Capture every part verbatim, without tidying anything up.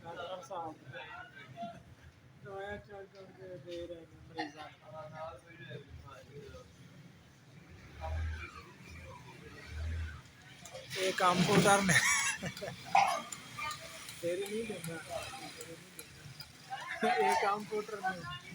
ڈاکٹر صاحب، دوایا چل چل کے دے رہے ہیں مریضاں کو۔ یہ کمپیوٹر نے، تیری نہیں دینا، یہ کمپیوٹر نے۔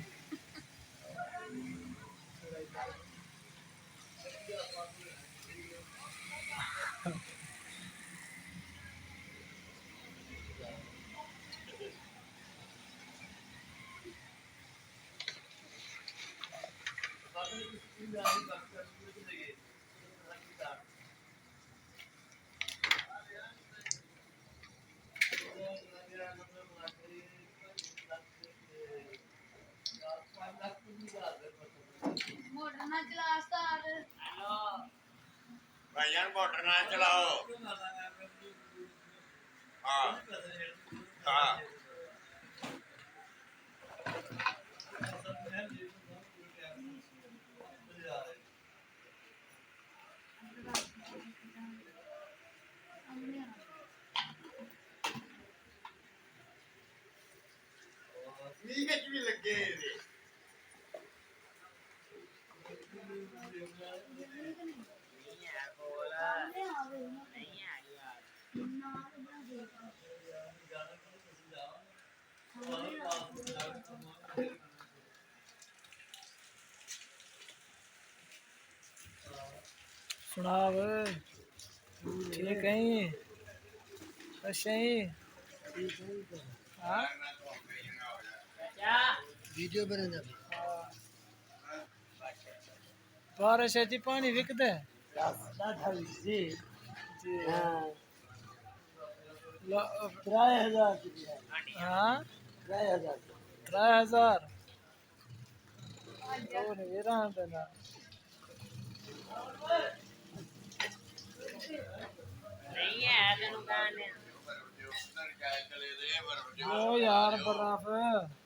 موٹر نہ چلا استاد۔ بھائیاں، موٹر نہ چلاؤ۔ ہاں۔ ہاں۔ میچ بھی لگے ہوئے۔ سناؤ، ٹھیک ہیں؟ خوش ہیں؟ ہاں؟ ویڈیو بنانا۔ بارش ہے جی، پانی وکدا ہے؟ ڈاڈھا وی جی۔ جی۔ ہاں۔ لا-، ترائے ہزار روپیہ۔ ہاں؟ ترائے ہزار۔ ترائے ہزار؟ او نہیں، یہ رہن دینا۔ نہیں ہے، تینوں کہنے۔ او یار، برف۔